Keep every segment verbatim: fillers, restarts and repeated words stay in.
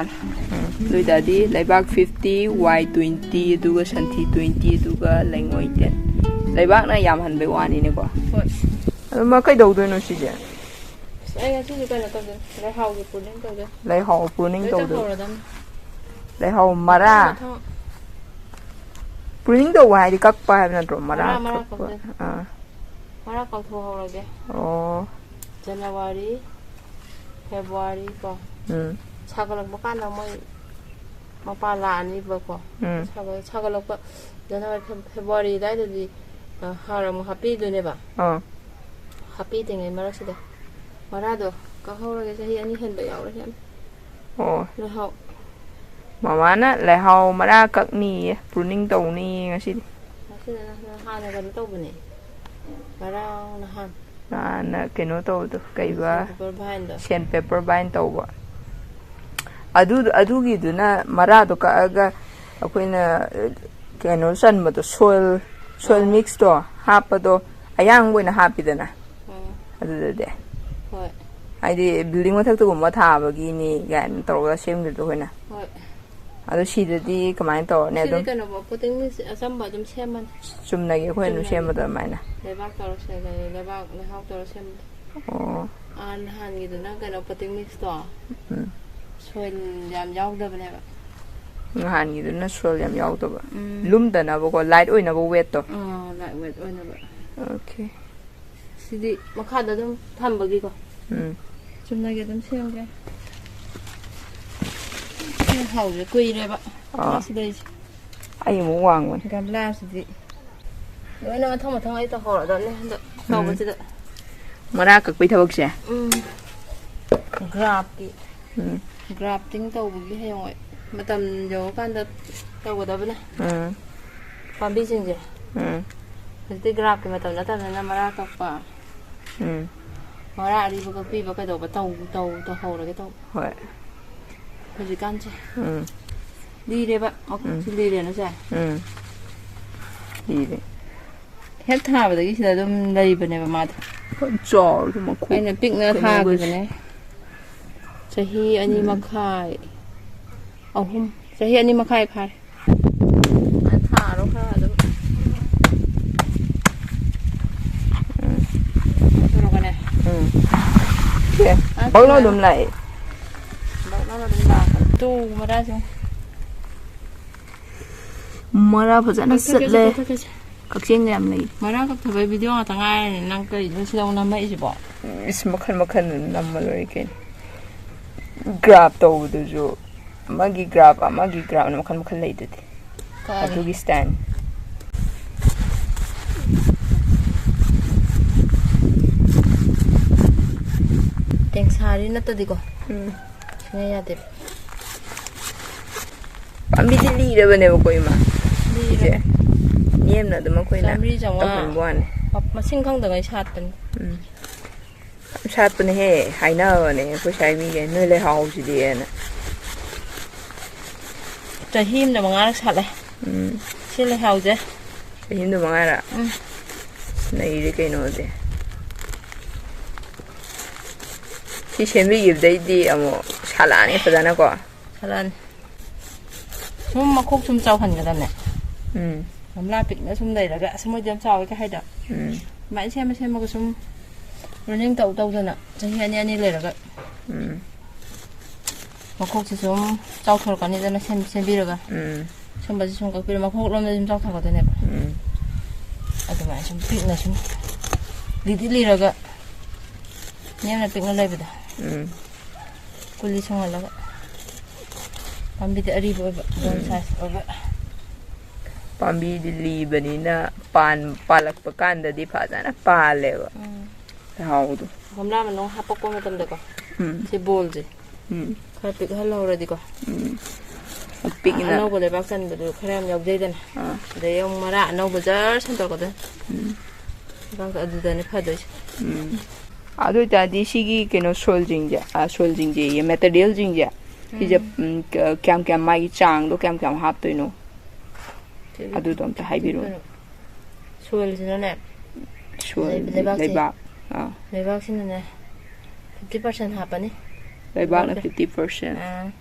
ꯑꯗꯨ ꯑꯣꯏꯇꯥꯔꯗꯤ ꯂꯩꯕꯥꯛ ꯐꯤꯐꯇꯤ, ꯋꯥꯏ ꯇ꯭ꯋꯦꯟꯇꯤ, ꯑꯗꯨꯒ ꯁꯟꯊꯤ ꯇ꯭ꯋꯦꯟꯇꯤ, ꯑꯗꯨꯒ ꯂꯩꯉꯣꯏ ꯇꯦꯟ꯫ ꯂꯩꯕꯥꯛꯅ ꯌꯥꯝꯍꯟꯕꯩ ꯋꯥꯅꯤꯅꯦꯀꯣ꯫ ꯍꯣꯏ꯫ ꯑꯗꯨ ꯃꯥ ꯀꯩꯗꯧꯗꯣꯏꯅꯣ ꯁꯤꯁꯦ? ꯑꯁ, ꯑꯩ ꯉꯁꯤꯁꯨ ꯀꯩꯅꯣ ꯇꯧꯗꯣꯏꯅꯤ, ꯂꯩꯍꯥꯎꯒꯤ ꯄ꯭ꯔꯨꯅꯤꯡ ꯇꯧꯗꯣꯏꯅꯤ꯫ ꯂꯩꯍꯥꯎ ꯄ꯭ꯔꯨꯅꯤꯡ ꯂꯣꯏ ꯇꯧꯗꯣꯏ꯫ ꯆꯥꯍꯧꯔꯗꯝꯅꯤ꯫ ꯂꯩꯍꯥꯎ ꯃꯔꯥ꯫ ꯃꯊꯪ ꯄ꯭ꯔꯨꯅꯤꯡ ꯇꯧꯕ ꯍꯥꯏꯗꯤ ꯀꯛꯄ ꯍꯥꯏꯕ ꯅꯠꯇ꯭ꯔꯣ? ꯃꯔꯥ ꯃꯔꯥ, ꯃꯔꯥ ꯀꯛꯄ꯫ ꯀꯛꯇꯣꯏꯅꯤ꯫ ꯑꯥ꯫ ꯃꯔꯥ ꯀꯛꯊꯣꯛꯍꯧꯔꯒꯦ꯫ ꯑꯣ꯫ ꯖꯅꯋꯥꯔꯤ, ꯐꯦꯕꯋꯥꯔꯤ ꯀꯣ꯫ ꯎꯝ꯫ ꯁꯥꯒꯠꯂꯛꯄ ꯀꯥꯟꯗ ꯃꯣꯏ ꯃꯄꯥ ꯂꯥꯛꯑꯅꯤꯕꯀꯣ꯫ ꯎꯝ꯫ ꯁꯥꯒꯠ-, ꯁꯥꯒꯠꯂꯛꯄ ꯖꯅꯋꯥꯔꯤ, ꯐꯦ-, ꯐꯦꯕꯋꯥꯔꯤ ꯑꯗꯨꯋꯥꯏꯗꯗꯤ, ꯑ, ꯍꯥꯔ ꯑꯃꯨꯛ ꯍꯥꯞꯄꯤꯗꯣꯏꯅꯦꯕ꯫ ꯑꯥ꯫ ꯍꯥꯞꯄꯤꯗ꯭ꯔꯤꯉꯩ ꯃꯔꯛꯁꯤꯗ ꯃꯔꯥꯗꯣ ꯀꯛꯍꯧꯔꯒꯦ, ꯆꯍꯤ ꯑꯅꯤ ꯍꯦꯟꯕ ꯌꯥꯎꯔꯦ ꯌꯥꯝ꯫ ꯑꯣ꯫ ꯂꯩꯍꯥꯎ꯫ ꯃꯃꯥꯅ ꯂꯩꯍꯥꯎ ꯃꯔꯥ ꯀꯛꯅꯤꯌꯦ, ꯄ꯭ꯔꯨꯅꯤꯡ ꯇꯧꯅꯤꯌꯦ ꯉꯁꯤꯗꯤ꯫ ꯉꯁꯤꯗ ꯅꯍꯥꯟ ꯍꯥꯟꯅ ꯀꯩꯅꯣ ꯇꯧꯕꯅꯦ꯫ ꯉꯔꯥꯡ ꯅꯍꯥꯟ꯫ ꯍꯥꯟꯅ ꯀꯩꯅꯣ ꯇꯧꯕꯗꯣ, ꯀꯩꯕ? ꯁꯦꯟ ꯄꯦꯄꯔ ꯕꯥꯏꯟꯗꯣ꯫ ꯁꯦꯟ ꯄꯦꯄꯔ ꯕꯥꯏꯟ ꯇꯧꯕ꯫ ꯑꯗꯨ, ꯑꯗꯨꯒꯤꯗꯨꯅ ꯃꯔꯥꯗꯣ ꯀꯛꯑꯒ ꯑꯩꯈꯣꯏꯅ ꯀꯩꯅꯣ ꯆꯟꯕꯗꯣ, ꯁꯣꯏꯜ, ꯁꯣꯏꯜ ꯑꯥ꯫ ꯃꯤꯛꯁꯇꯣ ꯍꯥꯞꯄꯗꯣ ꯑꯌꯥꯡꯕ ꯑꯣꯏꯅ ꯍꯥꯞꯄꯤꯗꯅ꯫ ꯑꯥ꯫ ꯑꯗꯨꯗꯗꯤ꯫ ꯍꯣꯏ꯫ ꯍꯥꯏꯗꯤ building ꯃꯊꯛꯇꯒꯨꯝꯕ ꯊꯥꯕꯒꯤꯅꯤ ꯀꯥꯏꯅ ꯇꯧꯔꯒ ꯁꯦꯝꯈꯤꯕꯗꯣ ꯑꯩꯈꯣꯏꯅ꯫ ꯍꯣꯏ꯫ ꯑꯗꯣ ꯁꯤꯗꯗꯤ ꯀꯃꯥꯏꯅ ꯇꯧꯔꯅꯤ? ꯁꯤꯗꯤ ꯑꯗꯨꯝ ꯀꯩꯅꯣ, ꯄꯣꯇꯤꯡ ꯃꯤꯛꯁ ꯑꯆꯝꯕ ꯑꯗꯨꯝ ꯁꯦꯝꯃꯅꯤ꯫ ꯆꯨꯝꯅꯒꯤ ꯑꯩꯈꯣꯏꯅ ꯑꯗꯨꯝ ꯆꯨꯝꯅꯒꯤ꯫ ꯁꯦꯝꯕꯗꯣ ꯑꯗꯨꯃꯥꯏꯅ꯫ ꯂꯩꯕꯥꯛ ꯇꯧꯔ ꯁꯦꯝꯃꯅꯤ, ꯂꯩꯕꯥꯛ ꯂꯩꯍꯥꯎ ꯇꯧꯔ ꯁꯦꯝꯃꯅꯤ꯫ ꯑꯣ꯫ ꯑꯥ, ꯅꯍꯥꯟꯒꯤꯗꯨꯅ ꯀꯩꯅꯣ, ꯄꯣꯇꯤꯡ ꯃꯤꯛꯁꯇꯣ꯫ ꯎꯝ꯫ ꯁꯣꯏꯜ ꯌꯥꯝ ꯌꯥꯎꯗꯕꯅꯦꯕ꯫ ꯅꯍꯥꯟꯒꯤꯗꯨꯅ ꯁꯣꯏꯜ ꯌꯥꯝ ꯌꯥꯎꯗꯕ꯫ ꯎꯝ꯫ ꯂꯨꯝꯗꯅꯕꯀꯣ, ꯂꯥꯏꯠ ꯑꯣꯏꯅꯕ ꯋꯦꯠꯇꯣ꯫ ꯑꯥ, ꯂꯥꯏꯠ ꯋꯦꯠ ꯑꯣꯏꯅꯕ꯫ ꯑꯣꯀꯦ꯫ ꯁꯤꯗꯤ ꯃꯈꯥꯗ ꯑꯗꯨꯝ ꯊꯝꯕꯒꯤꯀꯣ꯫ ꯎꯝ꯫ ꯆꯨꯝꯅꯒꯤ ꯑꯗꯨꯝ ꯁꯦꯝꯒꯦ꯫ ꯁꯤ ꯍꯧꯔꯦ, ꯀꯨꯏꯔꯦꯕ꯫ ꯑꯥ꯫ ꯁꯤꯗꯩꯁꯦ꯫ ꯑꯩ ꯑꯃꯨꯛ ꯋꯥꯡꯕꯅꯤ꯫ ꯒꯝꯂꯥꯁꯤꯗꯤ ꯂꯣꯏꯅ ꯃꯊꯪ ꯃꯊꯪ ꯑꯩ ꯇꯧꯍꯧꯔꯗꯕꯅꯦ ꯍꯟꯗꯛ ꯎꯝ꯫ ꯇꯧꯕꯁꯤꯗ꯫ ꯃꯔꯥ ꯀꯛꯄꯩ ꯊꯕꯛꯁꯦ꯫ ꯎꯝ꯫ ꯒ꯭ꯔꯥꯐꯀꯤ꯫ ꯎꯝ꯫ ꯒ꯭ꯔꯥꯐꯇꯤꯡ ꯇꯧꯕꯒꯤ ꯍꯌꯦꯡꯋꯥꯏ ꯃꯇꯝ ꯌꯧꯔꯀꯥꯟꯗ ꯇꯧꯒꯗꯕꯅꯦ꯫ ꯎꯝ꯫ ꯄꯥꯝꯕꯤꯁꯤꯡꯁꯦ꯫ ꯎꯝ꯫ ꯍꯧꯖꯤꯛꯇꯤ ꯒ꯭ꯔꯥꯐꯀꯤ ꯃꯇꯝ ꯅꯠꯇꯕꯅꯤꯅ ꯃꯔꯥ ꯀꯛꯄ꯫ ꯎꯝ꯫ ꯃꯔꯥ ꯑꯔꯤꯕ ꯀꯛꯄꯤꯕ ꯀꯩꯗꯧꯕ ꯇꯧ-, ꯇꯧ-, ꯇꯧꯍꯧꯔꯒꯦ ꯇꯧꯕ꯫ ꯍꯣꯏ꯫ ꯍꯧꯖꯤꯛꯀꯥꯟꯁꯦ꯫ ꯎꯝ꯫ ꯂꯤꯔꯦꯕ꯫ ꯃꯈꯣꯡꯁꯤ ꯂꯤꯔꯦꯅ ꯁꯦ꯫ ꯎꯝ꯫ ꯂꯤꯔꯦ꯫ ꯍꯦꯛ ꯊꯥꯕꯗꯒꯤ ꯁꯤꯗ ꯑꯗꯨꯝ ꯂꯩꯕꯅꯦꯕ ꯃꯥꯗꯣ꯫ ꯐꯖꯅ ꯆꯥꯎꯔꯦ ꯃꯈꯣꯡ꯫ ꯑꯩꯅ ꯄꯤꯛꯅ ꯀꯩꯅꯣꯒꯁꯦ꯫ ꯊꯥꯈꯤꯕꯅꯦ꯫ ꯆꯍꯤ ꯑꯅꯤ ꯃꯈꯥꯏ꯫ ꯑꯍꯨꯝ, ꯆꯍꯤ ꯑꯅꯤ ꯃꯈꯥꯏ ꯐꯥꯔꯦ꯫ ꯊꯥꯔꯣ ꯈꯔ ꯑꯗꯨꯝ꯫ ꯎꯝ꯫ ꯇꯧꯔꯒꯅꯦ꯫ ꯎꯝ꯫ ꯑꯦ, ꯑ, ꯕꯛ ꯂꯥꯎ ꯁꯤꯅ ꯑꯗꯨꯝ ꯂꯥꯛꯑꯦ꯫ ꯕꯛ ꯂꯥꯎꯅ ꯑꯗꯨꯝ ꯂꯥꯛꯄꯅꯦ꯫ ꯇꯨ ꯃꯔꯥꯁꯦ꯫ ꯃꯔꯥ ꯐꯖꯅ ꯀꯛꯊꯠꯀꯦꯁꯦ, ꯆꯠꯂꯦ꯫ ꯀꯛꯊꯠꯀꯦꯁꯦ꯫ ꯀꯛꯆꯦꯡꯒ ꯌꯥꯝ ꯂꯩ꯫ ꯃꯔꯥ ꯀꯛꯊꯕꯩ ꯚꯤꯗꯤꯑꯣ ꯉꯥꯛꯇ ꯉꯥꯏꯔꯅꯤ꯫ ꯅꯪ ꯀꯔꯤꯅꯣ ꯁꯤꯗ ꯑꯃꯨꯛ ꯅꯝꯃꯛꯏꯁꯤꯕꯣ? ꯏꯁ, ꯃꯈꯜ ꯃꯈꯜ ꯅꯝꯃ ꯂꯣꯏꯔꯦ ꯀꯩꯅꯣ꯫ ꯒ꯭ꯔꯥꯐ ꯇꯧꯕꯗꯨꯁꯨ ꯑꯃꯒꯤ ꯒ꯭ꯔꯥꯐ ꯑꯃꯒꯤ ꯒ꯭ꯔꯥꯐꯅ ꯃꯈꯜ ꯃꯈꯜ ꯂꯩꯗꯨꯗꯤ꯫ ꯀꯛꯑꯒꯦ꯫ ꯑꯗꯨꯒꯤ ꯁ꯭ꯇꯥꯏꯜ꯫ ꯇꯦꯡꯁꯥꯔꯤ ꯅꯠꯇꯗꯤꯀꯣ꯫ ꯎꯝ꯫ ꯁꯨꯡꯌꯥ ꯌꯥꯗꯦꯕ꯫ ꯄꯥꯝꯕꯤꯗꯤ ꯂꯤꯔꯕꯅꯦꯕꯀꯣ, ꯏꯃꯥ꯫ ꯂꯤꯔꯦ꯫ ꯁꯤꯁꯦ꯫ ꯅꯦꯝꯅ ꯑꯗꯨꯝ ꯑꯩꯈꯣꯏꯅ ꯆꯥꯝꯃꯔꯤ ꯆꯥꯝꯃꯉꯥ ꯇꯧꯍꯟꯕ ꯋꯥꯅꯤ꯫ ꯃ-, ꯃꯁꯤꯡ ꯈꯪꯗꯉꯩ ꯁꯥꯠꯄꯅꯤ꯫ ꯎꯝ꯫ ꯌꯥꯝ ꯁꯥꯠꯄꯅꯦꯍꯦ, ꯍꯥꯏꯅꯕꯅꯦ ꯑꯩꯈꯣꯏ ꯁ꯭ꯋꯥꯏ ꯃꯤꯒꯩ, "ꯅꯣꯏ ꯂꯩꯍꯥꯎꯁꯤꯗꯤꯅ"꯫ ꯆꯍꯤ ꯑꯃꯗ ꯃꯉꯥꯔꯛ ꯁꯥꯠꯂꯦ꯫ ꯎꯝ꯫ ꯁꯤ ꯂꯩꯍꯥꯎꯁꯦ꯫ ꯆꯍꯤ ꯑꯃꯗ ꯃꯉꯥꯔꯛ? ꯎꯝ꯫ ꯅꯩꯔꯦ ꯀꯩꯅꯣꯗꯤ꯫ ꯁꯤ ꯁꯦꯝꯕꯤꯈꯤꯕꯗꯩꯗꯤ ꯑꯃꯨꯛ ꯁꯥꯠꯂꯛꯑꯅꯤ ꯐꯖꯅꯀꯣ꯫ ꯁꯥꯠꯂꯛꯑꯅꯤ꯫ ꯁꯨꯝ ꯃꯈꯣꯛ ꯁꯨꯝ ꯆꯥꯎꯍꯟꯒꯗꯕꯅꯦ꯫ ꯎꯝ꯫ ꯒꯝꯂꯥ ꯄꯤꯛꯅ ꯁꯨꯝ ꯂꯩꯔꯒ, "ꯑꯁ, ꯃꯣꯏꯗꯤ ꯌꯥꯝ ꯆꯥꯎꯋꯦ" ꯀ ꯍꯥꯏꯗꯣ꯫ ꯎꯝ꯫ ꯑꯗꯨꯃꯥꯏꯅ ꯁꯦꯝꯃ ꯁꯦꯝꯃꯒ ꯁꯨꯝ running ꯇꯧ ꯇꯧꯗꯅ ꯆꯍꯤ ꯑꯅꯤ ꯑꯅꯤ ꯂꯩꯔꯒ ꯎꯝ꯫ ꯃꯈꯣꯛꯁꯤ ꯁꯨꯝ ꯆꯥꯎꯊꯣꯔꯛꯀꯅꯤꯗꯅ ꯁꯦꯝ-, ꯁꯦꯝꯕꯤꯔꯒ꯫ ꯎꯝ꯫ ꯁꯨꯝꯕꯁꯤ ꯁꯨꯝ ꯀꯛꯄꯤꯔ ꯃꯈꯣꯛ ꯂꯣꯝꯗ ꯁꯨꯝ ꯆꯥꯎꯊꯣꯔꯛꯀꯗꯣꯏꯅꯦꯕ꯫ ꯎꯝ꯫ ꯑꯗꯨꯃꯥꯏꯅ ꯁꯨꯝ ꯄꯤꯛꯅ ꯁꯨꯝ ꯂꯤꯗꯤ ꯂꯤꯔꯒ ꯅꯦꯝꯅ ꯄꯤꯛꯅ ꯂꯩꯕꯗꯣ꯫ ꯎꯝ꯫ ꯀꯨꯂꯤ ꯁꯨꯡꯍꯜꯂꯒ꯫ ꯄꯥꯝꯕꯤꯗꯤ ꯑꯔꯤꯕ ꯑꯣꯏꯕ, ꯕꯣꯟ ꯎꯝ꯫ ꯁꯥꯏꯖ ꯑꯣꯏꯕ꯫ ꯄꯥꯝꯕꯤꯗꯤ ꯂꯤꯕꯅꯤꯅ ꯄꯥꯟ-, ꯄꯥꯜꯂꯛꯄ ꯀꯥꯟꯗꯗꯤ ꯐꯖꯅ ꯄꯥꯜꯂꯦꯕ꯫ ꯎꯝ꯫ ꯂꯩꯍꯥꯎꯗꯣ꯫ ꯒꯝꯂꯥ ꯃꯅꯨꯡ ꯍꯥꯞꯄꯛꯄ ꯃꯇꯝꯗꯀꯣ, ꯎꯝ꯫ ꯁꯤ ꯕꯣꯜꯁꯦ ꯎꯝ꯫ ꯈꯔ ꯄꯤꯛꯍꯜꯍꯧꯔꯗꯤꯀꯣ, ꯎꯝ꯫ ꯄꯤꯛꯅ꯫ ꯑꯅꯧꯕ ꯂꯩꯕꯥꯛ ꯆꯟꯕꯗꯨ ꯈꯔ ꯌꯥꯝ ꯌꯥꯎꯖꯩꯗꯅ꯫ ꯑꯥ꯫ ꯑꯗꯩ ꯑꯃꯨꯛ ꯃꯔꯥ ꯑꯅꯧꯕ ꯖꯔ ꯁꯟꯗꯣꯔꯛꯀꯗꯣꯏꯅꯤ꯫ ꯎꯝ꯫ ꯂꯩꯕꯥꯛꯇꯣ ꯑꯗꯨꯗꯅꯦ ꯐꯗꯣꯏꯁꯦ꯫ ꯎꯝ꯫ ꯑꯗꯨ ꯑꯣꯏꯇꯥꯔꯗꯤ ꯁꯤꯒꯤ ꯀꯩꯅꯣ soilꯁꯤꯡꯁꯦ, ꯑ, soilꯁꯤꯡꯁꯦ, materialꯁꯤꯡꯁꯦ, ꯁꯤꯁꯦ, ꯎꯝ꯫ ꯎꯝ, ꯀ-, ꯀꯌꯥꯝ ꯀꯌꯥꯝ ꯃꯥꯒꯤ ꯆꯥꯡꯗꯣ ꯀꯌꯥꯝ ꯀꯌꯥꯝ ꯍꯥꯞꯇꯣꯏꯅꯣ? ꯁꯤꯗꯤ ꯑꯗꯨꯗꯣ ꯑꯝꯇ ꯍꯥꯏꯕꯤꯔꯛꯑꯣ꯫ ꯀꯩꯅꯣ, soilꯁꯤꯅꯅꯦ, soil, ꯂꯩ-, ꯂꯩꯕꯥꯛꯁꯦ, ꯂꯩꯕꯥꯛ, ꯑꯥ꯫ ꯂꯩꯕꯥꯛꯁꯤꯅꯅꯦ fifty percent ꯍꯥꯞꯄꯅꯤ꯫ ꯂꯩꯕꯥꯛꯅ ꯂꯩꯕꯥꯛꯁꯦ꯫ Fifty percent꯫ ꯑꯥ꯫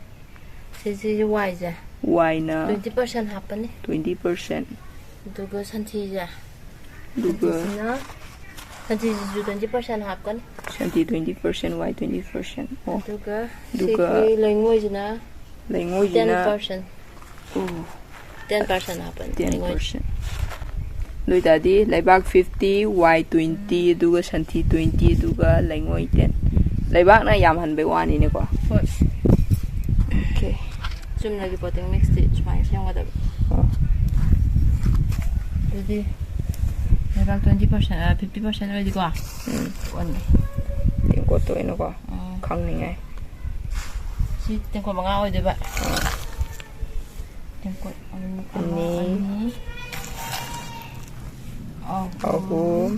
ꯁꯤꯁꯦ ꯋꯥꯏꯁꯦ ꯋꯥꯏꯅ ꯇ꯭ꯋꯦꯟꯇꯤ ꯄꯥꯔꯁꯦꯟ ꯍꯥꯞꯄꯅꯤ꯫ Twenty percent꯫ ꯑꯗꯨꯒ ꯁꯟꯊꯤꯁꯦ, ꯑꯗꯨꯒ ꯁꯟꯊꯤꯁꯤꯅ, ꯁꯟꯊꯤꯁꯤꯁꯨ twenty percent ꯍꯥꯞꯀꯅꯤ꯫ ꯁꯟꯊꯤ twenty percent, ꯋꯥꯏ twenty percent꯫ ꯑꯣ꯫ ꯑꯗꯨꯒ ꯑꯗꯨꯒ ꯁꯤꯒꯤ ꯂꯩꯉꯣꯏꯁꯤꯅ ꯂꯩꯉꯣꯏꯁꯤꯅ ten percent꯫ ꯑꯣ꯫ Ten percent ꯍꯥꯞꯄꯅꯤ, ten ꯂꯩꯉꯣꯏ꯫ Percent꯫ ꯑꯗꯨ ꯑꯣꯏꯇꯥꯔꯗꯤ ꯂꯩꯕꯥꯛ fifty, ꯋꯥꯏ twenty, ꯑꯗꯨꯒ ꯁꯟꯊꯤ twenty, ꯑꯗꯨꯒ ꯂꯩꯉꯣꯏ ten꯫ ꯂꯩꯕꯥꯛꯅ ꯌꯥꯝꯍꯟꯕꯩ ꯋꯥꯅꯤꯅꯦꯀꯣ꯫ ꯍꯣꯏ꯫ Okay꯫ ꯆꯨꯝꯅꯒꯤ potting mixꯇꯤ ꯁꯨꯃꯥꯏꯅ ꯁꯦꯝꯒꯗꯕ꯫ ꯑꯣ꯫ ꯑꯗꯨꯗꯤ ꯂꯩꯕꯥꯛ twenty percent, ꯑ, fifty percent ꯑꯣꯏꯔꯗꯤꯀꯣ? ꯎꯝ꯫ ꯑꯣꯟꯒꯦ꯫ ꯇꯦꯡꯀꯣꯠꯇ ꯑꯣꯏꯅꯀꯣ? ꯎꯝ꯫ ꯈꯪꯅꯤꯡꯉꯥꯏ꯫ ꯁꯤ ꯇꯦꯡꯀꯣꯠ ꯃꯉꯥ ꯑꯣꯏꯗꯣꯏꯕ꯫ ꯎꯝ꯫ ꯇꯦꯡꯀꯣꯠ ꯑꯅꯤ, ꯑꯃ, ꯑꯅꯤ꯫ ꯑꯅꯤ꯫ ꯑꯍꯨꯝ꯫ ꯑꯍꯨꯝ꯫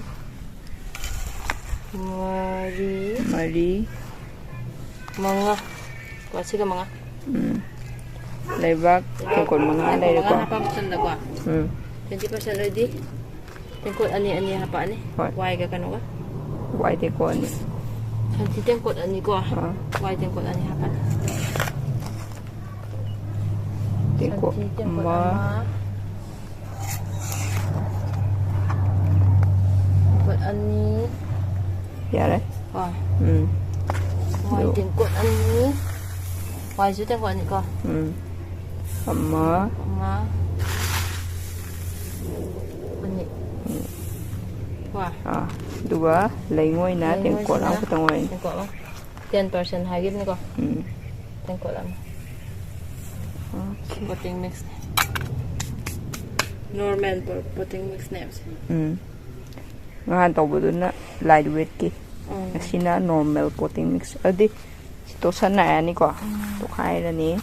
ꯃꯔꯤ꯫ ꯃꯔꯤ꯫ ꯃꯉꯥ꯫ ꯀꯣ, ꯁꯤꯒ ꯃꯉꯥ꯫ ꯎꯝ꯫ ꯂꯩꯕꯥꯛ ꯇꯦꯡꯀꯣꯠ ꯃꯉꯥ ꯇꯦꯡꯀꯣꯠ ꯂꯩꯔꯦꯀꯣ? ꯃꯉꯥ ꯍꯥꯞꯄ ꯃꯇꯝꯗꯀꯣ, ꯎꯝ꯫ Twenty percent ꯑꯣꯏꯗꯤ ꯇꯦꯡꯀꯣꯠ ꯑꯅꯤ, ꯑꯅꯤ ꯍꯥꯞꯄꯛꯑꯅꯤ꯫ ꯍꯣꯏ꯫ ꯋꯥꯏꯒ ꯀꯩꯅꯣꯒ꯫ ꯋꯥꯏ ꯇꯦꯡꯀꯣꯠ ꯑꯅꯤ꯫ ꯁꯟꯊꯤ ꯇꯦꯡꯀꯣꯠ ꯑꯅꯤꯀꯣ꯫ ꯑꯥ꯫ ꯋꯥꯏ ꯇꯦꯡꯀꯣꯠ ꯑꯅꯤ ꯍꯥꯞꯄꯛꯑꯅꯤ꯫ ꯇꯦꯡꯀꯣꯠ ꯁꯟꯊꯤ ꯇꯦꯡꯀꯣꯠ ꯑꯃ꯫ ꯑꯃ꯫ ꯇꯦꯡꯀꯣꯠ ꯑꯅꯤ꯫ ꯌꯥꯔꯦ꯫ ꯀꯣ꯫ ꯎꯝ꯫ ꯋꯥꯏ ꯑꯗꯨ ꯇꯦꯡꯀꯣꯠ ꯑꯅꯤ꯫ ꯋꯥꯏꯁꯨ ꯇꯦꯡꯀꯣꯠ ꯑꯅꯤꯀꯣ꯫ ꯎꯝ꯫ ꯑꯃ꯫ ꯑꯃ꯫ ꯑꯅꯤ꯫ ꯎꯝ꯫ ꯀꯣ꯫ ꯑꯥ꯫ ꯑꯗꯨꯒ ꯂꯩꯉꯣꯏꯅ ꯇꯦꯡꯀꯣꯠ ꯂꯩꯉꯣꯏꯁꯤꯅ ꯑꯃꯈꯛꯇꯪ ꯑꯣꯏꯔꯅꯤ꯫ ꯇꯦꯡꯀꯣꯠ ꯑꯃ꯫ Ten percent ꯍꯥꯏꯈꯤꯕꯅꯤꯀꯣ꯫ ꯎꯝ꯫ ꯇꯦꯡꯀꯣꯠ ꯑꯃ꯫ Okay꯫ Potting mixꯅꯦ꯫ Normal pot-, potting mixꯅꯦꯕ ꯁꯤ꯫ ꯎꯝ꯫ ꯉꯍꯥꯟ ꯇꯧꯕꯗꯨꯅ light weightꯀꯤ꯫ ꯎꯝ꯫ ꯉꯁꯤꯅ normal potting mix꯫ ꯑꯗꯨꯗꯤ ꯁꯤ ꯇꯣꯠꯁꯟꯅꯔꯅꯤꯀꯣ꯫ ꯎꯝ꯫ ꯇꯣꯈꯥꯏꯔꯅꯤ꯫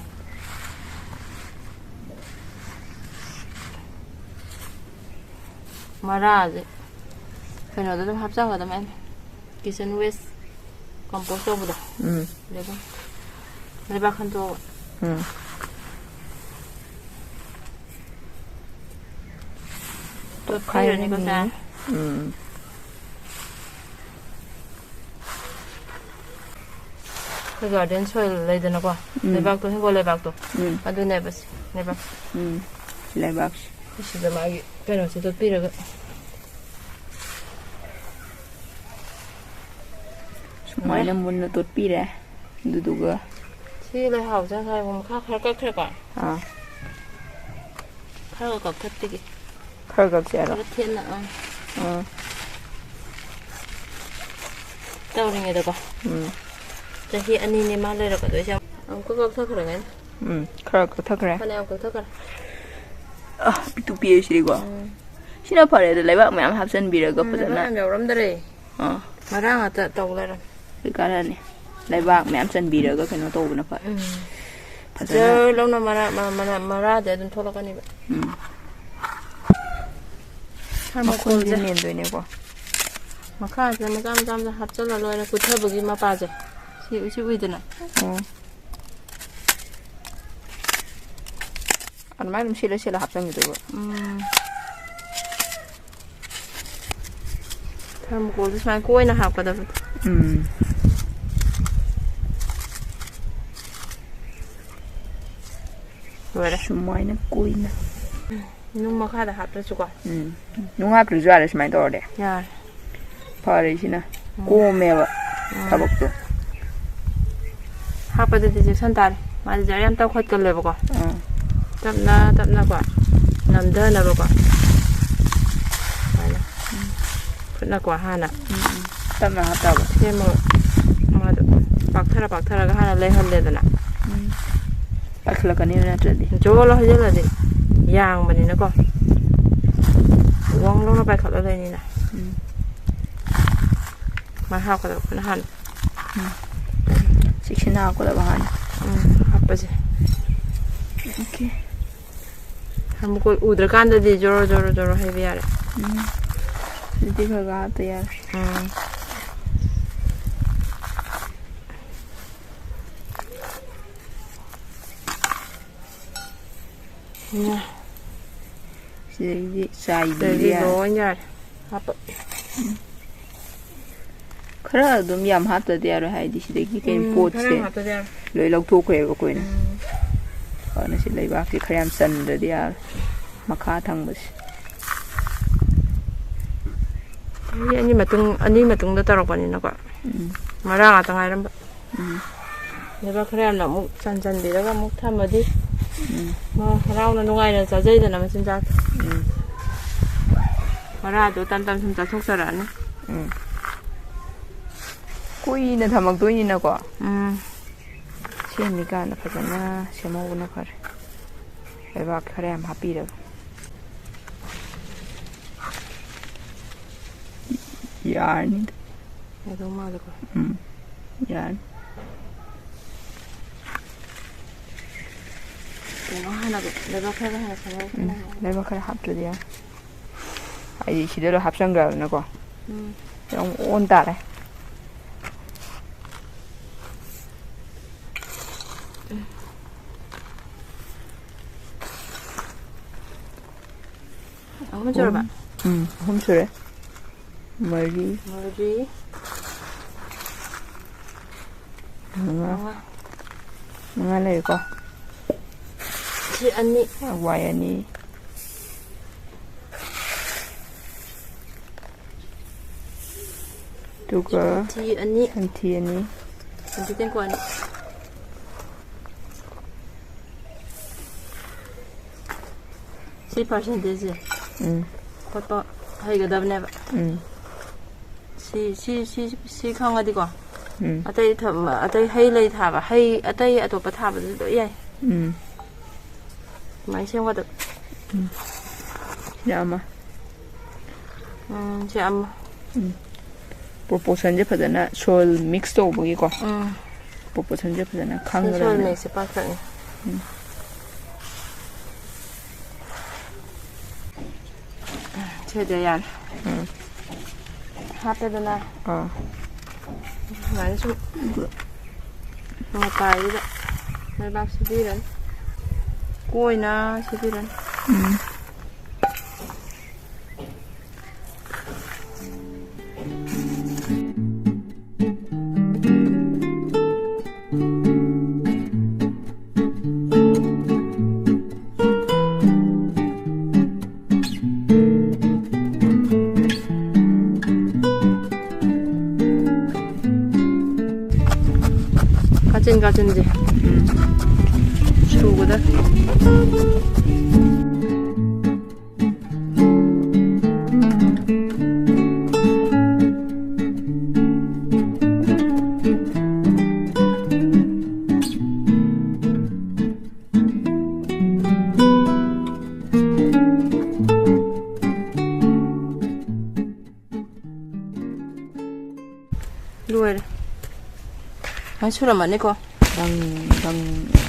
ꯃꯔꯥꯁꯦ ꯀꯩꯅꯣꯗ ꯑꯗꯨꯝ ꯍꯥꯞꯆꯟꯒꯗꯕꯅꯦ꯫ Kitchen waste compost ꯇꯧꯕꯗꯣ꯫ ꯎꯝ꯫ ꯑꯗꯨꯗ ꯑꯗꯨꯝ ꯂꯩꯕꯥꯛ ꯈꯟꯗꯣꯛꯑꯒ꯫ ꯎꯝ꯫ ꯇꯣꯠꯈꯥꯏꯔꯅꯤꯀꯣ ꯁꯦ꯫ ꯎꯝ꯫ ꯒꯥꯔꯗꯦꯟ ꯁꯣꯏꯜ ꯂꯩꯗꯅꯀꯣ, ꯎꯝ꯫ ꯂꯩꯕꯥꯛꯇꯣ, ꯍꯤꯡꯒꯣꯜ ꯂꯩꯕꯥꯛꯇꯣ, ꯎꯝ꯫ ꯑꯗꯨꯅꯦꯕ ꯁꯤ ꯂꯩꯕꯥꯛ꯫ ꯎꯝ꯫ ꯂꯩꯕꯥꯛꯁꯦ꯫ ꯁꯤꯗ ꯃꯥꯒꯤ ꯀꯩꯅꯣꯁꯦ ꯇꯣꯠꯄꯤꯔꯒ꯫ ꯁꯨꯃꯥꯏꯅ ꯃꯨꯟꯅ ꯇꯣꯠꯄꯤꯔꯦ꯫ ꯑꯗꯨꯗꯨꯒ ꯁꯤ ꯂꯩꯍꯥꯎꯁꯦ ꯉꯁꯥꯏ ꯃꯈꯥ ꯈꯔ ꯀꯛꯈ꯭ꯔꯦꯀꯣ꯫ ꯑꯥ꯫ ꯈꯔꯒ ꯀꯛꯊꯠꯄꯤꯒꯦ꯫ ꯈꯔ ꯀꯛꯁꯦ ꯍꯥꯏꯔꯣ? ꯈꯔ ꯊꯦꯠꯅ, ꯑꯥ꯫ ꯑꯥ꯫ ꯇꯧꯔꯤꯉꯩꯗꯀꯣ꯫ ꯎꯝ꯫ ꯆꯍꯤ ꯑꯅꯤꯅꯦ ꯃꯥ ꯂꯩꯔꯛꯀꯗꯣꯏꯁꯦ꯫ ꯑꯃꯨꯛꯀ ꯀꯛꯊꯠꯈ꯭ꯔꯒꯦ꯫ ꯎꯝ, ꯈꯔ ꯀꯛꯊꯠꯈ꯭ꯔꯦ꯫ ꯐꯅꯌꯥꯝ ꯀꯛꯊꯠꯈ꯭ꯔꯦ꯫ ꯑ, ꯄꯤꯛꯇꯨ ꯄꯤꯛꯑꯦ ꯁꯤꯗꯤꯀꯣ꯫ ꯎꯝ꯫ ꯁꯤꯅ ꯐꯔꯦꯗ, ꯂꯩꯕꯥꯛ ꯃꯌꯥꯝ ꯍꯥꯞꯆꯤꯟꯕꯤꯔꯒ ꯎꯝ, ꯐꯖꯅ꯫ ꯂꯩꯕꯥꯛ ꯃꯌꯥꯝ ꯌꯥꯎꯔꯝꯗꯔꯦ꯫ ꯑꯥ꯫ ꯃꯔꯥ ꯉꯥꯛꯇ ꯇꯧ ꯂꯩꯔꯝꯃꯦ꯫ ꯑꯗꯨ ꯀꯥꯟꯅꯅꯤ꯫ ꯂꯩꯕꯥꯛ ꯃꯌꯥꯝ ꯆꯟꯕꯤꯔꯒ ꯀꯩꯅꯣ ꯇꯧꯕꯅ ꯐꯔꯦ꯫ ꯎꯝ꯫ ꯐꯖꯅ꯫ ꯖꯔ ꯂꯥꯎꯅ ꯃꯔꯥ-, ꯃ-, ꯃꯅꯥ-, ꯃꯔꯥꯗꯤ ꯑꯗꯨꯝ ꯊꯣꯛꯂꯛꯀꯅꯦꯕ꯫ ꯎꯝ꯫ ꯊꯔꯃꯣꯀꯣꯜꯁꯦ꯫ ꯃꯈꯨꯝꯁꯦ ꯃꯦꯟꯗꯣꯏꯅꯦꯀꯣ꯫ ꯃꯈꯥꯁꯤꯗ ꯃꯆꯥ ꯃꯆꯥ ꯃꯆꯥ ꯍꯥꯞꯆꯜꯂ ꯂꯣꯏꯔꯦ, ꯀꯨꯠꯊꯕꯒꯤ ꯃꯄꯥꯁꯦ꯫ ꯁꯤ, ꯁꯤ ꯎꯏꯗꯅ? ꯎꯝ꯫ ꯑꯗꯨꯃꯥꯏꯅ ꯑꯗꯨꯝ ꯁꯤꯜꯂ ꯁꯤꯜꯂ ꯍꯥꯞꯆꯟꯈꯤꯗꯣꯏꯕ꯫ ꯎꯝ꯫ ꯊꯔꯃꯣꯀꯣꯜꯁꯦ ꯁꯨꯃꯥꯏꯅ ꯀꯣꯏꯅ ꯍꯥꯞꯀꯗꯕꯅꯤ꯫ ꯎꯝ꯫ ꯂꯣꯏꯔꯦ꯫ ꯁꯨꯃꯥꯏꯅ ꯀꯣꯏꯅ꯫ ꯅꯨꯡ ꯃꯈꯥꯗ ꯍꯥꯞꯇ꯭ꯔꯁꯨꯀꯣ꯫ ꯎꯝ꯫ ꯅꯨꯡ ꯍꯥꯞꯇ꯭ꯔꯁꯨ ꯌꯥꯔꯦ ꯁꯨꯃꯥꯏꯅ ꯇꯧꯔꯗꯤ꯫ ꯌꯥꯔꯦ꯫ ꯐꯔꯦ ꯁꯤꯅ꯫ ꯎꯝ꯫ ꯀꯣꯝꯃꯦꯕ ꯎꯝ꯫ ꯊꯕꯛꯇꯣ꯫ ꯍꯥꯞꯄꯗꯗꯤ ꯆꯦꯛꯁꯟ ꯇꯥꯔꯦ꯫ ꯃꯥꯗꯤ ꯖꯔ ꯌꯥꯝ ꯇꯧꯈꯠꯀꯜꯂꯦꯕꯀꯣ꯫ ꯎꯝ꯫ ꯇꯞꯅ ꯇꯞꯅꯀꯣ꯫ ꯅꯝꯊꯅꯕꯀꯣ꯫ ꯁꯨꯃꯥꯏꯅ꯫ ꯎꯝ꯫ ꯈꯨꯠꯅꯀꯣ ꯍꯥꯟꯅ꯫ ꯎꯝ, ꯎꯝ꯫ ꯇꯞꯅ ꯍꯥꯞꯇꯕ꯫ ꯁꯦꯝꯃꯒ ꯃꯥꯗꯣ ꯄꯥꯛꯊꯔ ꯄꯥꯛꯊꯔꯒ ꯍꯥꯟꯅ ꯂꯩꯍꯜꯂꯦꯗꯅ꯫ ꯎꯝ꯫ ꯄꯥꯏꯈꯠꯂꯛꯀꯅꯤꯕ ꯅꯠꯇ꯭ꯔꯗꯤ꯫ ꯖꯣꯔ ꯂꯥꯎ ꯍꯩꯖꯤꯜꯂꯗꯤ ꯌꯥꯡꯕꯅꯤꯅꯀꯣ꯫ ꯋꯥꯡ ꯂꯥꯎꯅ ꯄꯥꯏꯈꯠꯂ ꯂꯩꯅꯤꯅ꯫ ꯎꯝ꯫ ꯃꯥꯏ ꯍꯥꯞꯀꯗꯕ ꯑꯩꯈꯣꯏꯅ ꯍꯥꯟꯅ꯫ ꯎꯝ꯫ ꯆꯦꯛꯁꯤꯟꯅ ꯍꯥꯞꯀꯗꯕ ꯍꯥꯟꯅ꯫ ꯎꯝ, ꯍꯥꯞꯄꯁꯦ꯫ ꯑꯣꯀꯦ꯫ ꯊꯔꯃꯣꯀꯣꯜ ꯎꯗ꯭ꯔꯀꯥꯟꯗꯗꯤ ꯖꯣꯔꯣ, ꯖꯣꯔꯣ, ꯖꯣꯔꯣ ꯍꯩꯕ ꯌꯥꯔꯦ꯫ ꯎꯝ꯫ ꯑꯗꯨꯗꯤ ꯈꯔ ꯈꯔ ꯍꯥꯞꯇ ꯌꯥꯔꯦ꯫ ꯎꯝ꯫ ꯎꯝ꯫ ꯁꯤꯗꯩꯗꯤ ꯆꯥꯏꯕꯤꯕ ꯁꯤꯗꯩꯗꯤ ꯌꯥꯔꯦ꯫ ꯂꯣꯏ ꯌꯥꯔꯦ꯫ ꯍꯥꯞꯄ꯫ ꯎꯝ꯫ ꯈꯔ ꯑꯗꯨꯝ ꯌꯥꯝ ꯍꯥꯞꯇꯗꯤ ꯌꯥꯔꯣꯏ, ꯍꯥꯏꯗꯤ ꯁꯤꯗꯒꯤ ꯀꯩꯅꯣ ꯎꯝ, ꯄꯣꯠꯁꯦ ꯈꯔ ꯌꯥꯝ ꯍꯥꯞꯇꯗꯤ ꯌꯥꯔꯣꯏ꯫ ꯂꯣꯏ ꯂꯧꯊꯣꯛꯈ꯭ꯔꯦꯕ ꯑꯩꯈꯣꯏꯅ꯫ ꯎꯝ꯫ ꯑꯗꯨꯅ ꯁꯤ ꯂꯩꯕꯥꯛꯁꯦ ꯈꯔ ꯌꯥꯝ ꯆꯟꯗ꯭ꯔꯗꯤ ꯌꯥꯔꯣꯏ, ꯃꯈꯥ ꯊꯪꯕꯁꯦ꯫ ꯃꯤ ꯑꯅꯤ ꯃꯇꯨꯡ, ꯑꯅꯤ ꯃꯇꯨꯡꯗ ꯇꯧꯔꯛꯄꯅꯤꯅꯀꯣ꯫ ꯎꯝ꯫ ꯃꯔꯥ ꯉꯥꯛꯇ ꯉꯥꯏꯔꯝꯕ꯫ ꯎꯝ꯫ ꯂꯩꯕꯥꯛ ꯈꯔ ꯌꯥꯝꯅ ꯑꯃꯨꯛ ꯆꯟꯁꯤꯟꯕꯤꯔꯒ ꯑꯃꯨꯛ ꯊꯝꯃꯗꯤ ꯎꯝ꯫ ꯃꯥ ꯍꯔꯥꯎꯅ ꯅꯨꯡꯉꯥꯏꯅ ꯆꯥꯖꯩꯗꯅ ꯃꯆꯤꯟꯖꯥꯛ꯫ ꯎꯝ꯫ ꯃꯔꯥꯗꯣ ꯇꯝ ꯇꯝ ꯁꯨꯝ ꯆꯥꯊꯣꯛꯆꯔꯛꯑꯅꯤ꯫ ꯎꯝ꯫ ꯀꯨꯏꯅ ꯊꯝꯃꯛꯇꯣꯏꯅꯤꯅꯀꯣ꯫ ꯎꯝ꯫ ꯁꯦꯝꯃꯤꯀꯥꯟꯗ ꯐꯖꯅ ꯁꯦꯝꯍꯧꯕꯅ ꯐꯔꯦ꯫ ꯂꯩꯕꯥꯛ ꯈꯔ ꯌꯥꯝ ꯍꯥꯞꯄꯤꯔꯒ꯫ ꯌꯥꯔꯅꯤꯗ꯫ ꯌꯥꯗꯧ ꯃꯥꯜꯂꯦꯀꯣ꯫ ꯎꯝ꯫ ꯌꯥꯔꯅꯤ꯫ ꯀꯩꯅꯣ ꯍꯥꯟꯅ ꯂꯩꯕꯥꯛ ꯈꯔ ꯍꯥꯟꯅ ꯁꯦꯝꯍꯧ-, ꯎꯝ꯫ ꯂꯩꯕꯥꯛ ꯈꯔ ꯍꯥꯞꯇ꯭ꯔꯗꯤ ꯌꯥꯔꯣꯏ꯫ ꯍꯥꯏꯗꯤ ꯁꯤꯗ ꯂꯣꯏ ꯍꯥꯞꯆꯟꯈ꯭ꯔꯕꯅꯤꯅꯀꯣ꯫ ꯎꯝ꯫ ꯑꯗꯨꯝ ꯑꯣꯟ ꯇꯥꯔꯦ꯫ ꯑꯍꯨꯝ ꯁꯨꯔꯕ? ꯎꯝ, ꯑꯍꯨꯝ ꯁꯨꯔꯦ꯫ ꯃꯔꯤ꯫ ꯃꯔꯤ꯫ ꯃꯉꯥ꯫ ꯃꯉꯥ꯫ ꯃꯉꯥ ꯂꯩꯔꯦꯀꯣ꯫ ꯁꯤ ꯑꯅꯤ꯫ ꯋꯥꯏ ꯑꯅꯤ꯫ ꯑꯗꯨꯒ ꯁꯟꯊꯤ ꯑꯅꯤ꯫ ꯁꯟꯊꯤ ꯑꯅꯤ꯫ ꯁꯟꯊꯤ ꯇꯦꯡꯀꯣꯠ ꯑꯅꯤ꯫ ꯁꯤ percentageꯁꯦ ꯎꯝ꯫ ꯈꯣꯠꯄ ꯍꯩꯒꯗꯕꯅꯦꯕ꯫ ꯎꯝ꯫ ꯁꯤ, ꯁꯤ, ꯁꯤ, ꯁꯤ ꯈꯪꯉꯗꯤꯀꯣ꯫ ꯎꯝ꯫ ꯑꯇꯩ ꯊꯝ-, ꯑꯇꯩ ꯍꯩ ꯂꯩ ꯊꯥꯕ, ꯍꯩ ꯑꯇꯩ ꯑꯇꯣꯞꯄ ꯊꯥꯕꯗꯨꯁꯨ ꯂꯣꯏ ꯌꯥꯏ꯫ ꯎꯝ꯫ ꯑꯗꯨꯃꯥꯏꯅ ꯁꯦꯝꯒꯗꯕ꯫ ꯎꯝ꯫ ꯁꯤꯅ ꯑꯃ꯫ ꯎꯝ, ꯁꯤ ꯑꯃ꯫ ꯎꯝ꯫ Proportionꯁꯦ ꯐꯖꯅ soil mix ꯇꯧꯕꯒꯤꯀꯣ꯫ ꯎꯝ꯫ Proportionꯁꯦ ꯐꯖꯅ ꯁꯤ soil ꯈꯪꯒꯗꯕꯅꯦ꯫ Mixꯁꯦ perfectꯅꯤ꯫ ꯎꯝ꯫ ꯁꯤꯗ ꯌꯥꯔꯦ꯫ ꯎꯝ꯫ ꯍꯥꯞꯄꯦꯗꯅ꯫ ꯑꯥ꯫ ꯁꯨꯃꯥꯏꯅ ꯁꯨꯝ ꯃꯇꯥꯏꯗꯨꯗ ꯂꯩꯕꯥꯛ ꯁꯤꯠꯄꯤꯔꯅꯤ꯫ ꯀꯣꯏꯅ ꯁꯤꯠꯄꯤꯔꯅꯤ꯫ ꯎꯝ꯫ ꯆꯤꯟ ꯀꯥ ꯆꯤꯟꯁꯦ꯫ ꯎꯝ꯫ ꯁꯨꯒꯗ꯫ ꯂꯣꯏꯔꯦ꯫ ꯂꯣꯏ ꯁꯨꯔꯝꯃꯅꯤꯀꯣ? ꯗꯪ, ꯗꯪ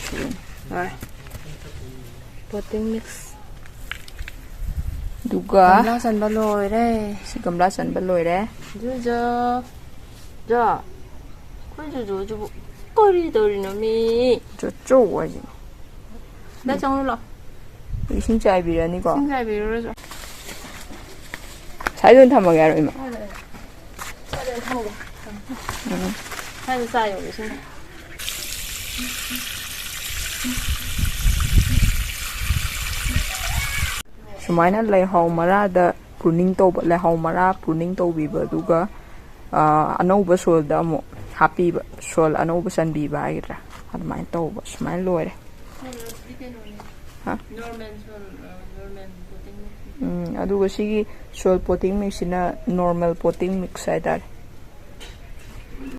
ꯁꯨꯔꯅꯤ꯫ ꯂꯣꯏꯔꯦ꯫ Potting mix꯫ ꯑꯗꯨꯒ ꯒꯝꯂꯥ ꯆꯟꯕ ꯂꯣꯏꯔꯦ꯫ ꯁꯤ ꯒꯝꯂꯥ ꯆꯟꯕ ꯂꯣꯏꯔꯦ꯫ ꯖꯨꯖꯣ꯫ ꯖꯣ꯫ ꯑꯩꯈꯣꯏ ꯖꯨꯖꯣꯁꯤꯕꯨ ꯀꯔꯤ ꯇꯧꯔꯤꯅꯣ ꯃꯤ? ꯖꯣꯖꯣ ꯍꯥꯏꯁꯦ꯫ ꯗꯥ ꯆꯪꯉꯨ ꯂꯥꯎ꯫ ꯏꯁꯤꯡ ꯆꯥꯏꯕꯤꯔꯅꯤꯀꯣ꯫ ꯏꯁꯤꯡ ꯆꯥꯏꯕꯤꯔꯨꯔꯁꯨ꯫ ꯁ꯭ꯋꯥꯏꯗ ꯑꯣꯏꯅ ꯊꯝꯃꯒꯦ ꯍꯥꯏꯔꯣ, ꯏꯃꯥ? ꯁ꯭ꯋꯥꯏꯗ ꯑꯣꯏꯅ ꯊꯝꯃꯒꯦ꯫ ꯎꯝ꯫ ꯁ꯭ꯋꯥꯏꯗ ꯆꯥꯏꯌꯣ ꯏꯁꯤꯡ꯫ ꯁꯨꯃꯥꯏꯅ ꯂꯩꯍꯥꯎ ꯃꯔꯥꯗ pruning ꯇꯧꯕ, ꯂꯩꯍꯥꯎ ꯃꯔꯥ pruning ꯇꯧꯕꯤꯕ, ꯑꯗꯨꯒ, ꯑ, ꯑꯅꯧꯕ soilꯗ ꯑꯃꯨꯛ ꯍꯥꯞꯄꯤꯕ, soil ꯑꯅꯧꯕ ꯆꯟꯕꯤꯕ ꯍꯥꯏꯒꯗ꯭ꯔꯥ, ꯑꯗꯨꯃꯥꯏꯅ ꯇꯧꯕ꯫ ꯁꯨꯃꯥꯏꯅ ꯂꯣꯏꯔꯦ꯫ ꯁꯤꯗꯤ ꯀꯩꯅꯣꯅꯦ꯫ ꯍꯥ? Normal soil, ꯑ, normal potting mix꯫ ꯎꯝ, ꯑꯗꯨꯒ ꯁꯤꯒꯤ soil potting mixꯁꯤꯅ normal potting mix ꯍꯥꯏꯇꯥꯔꯦ꯫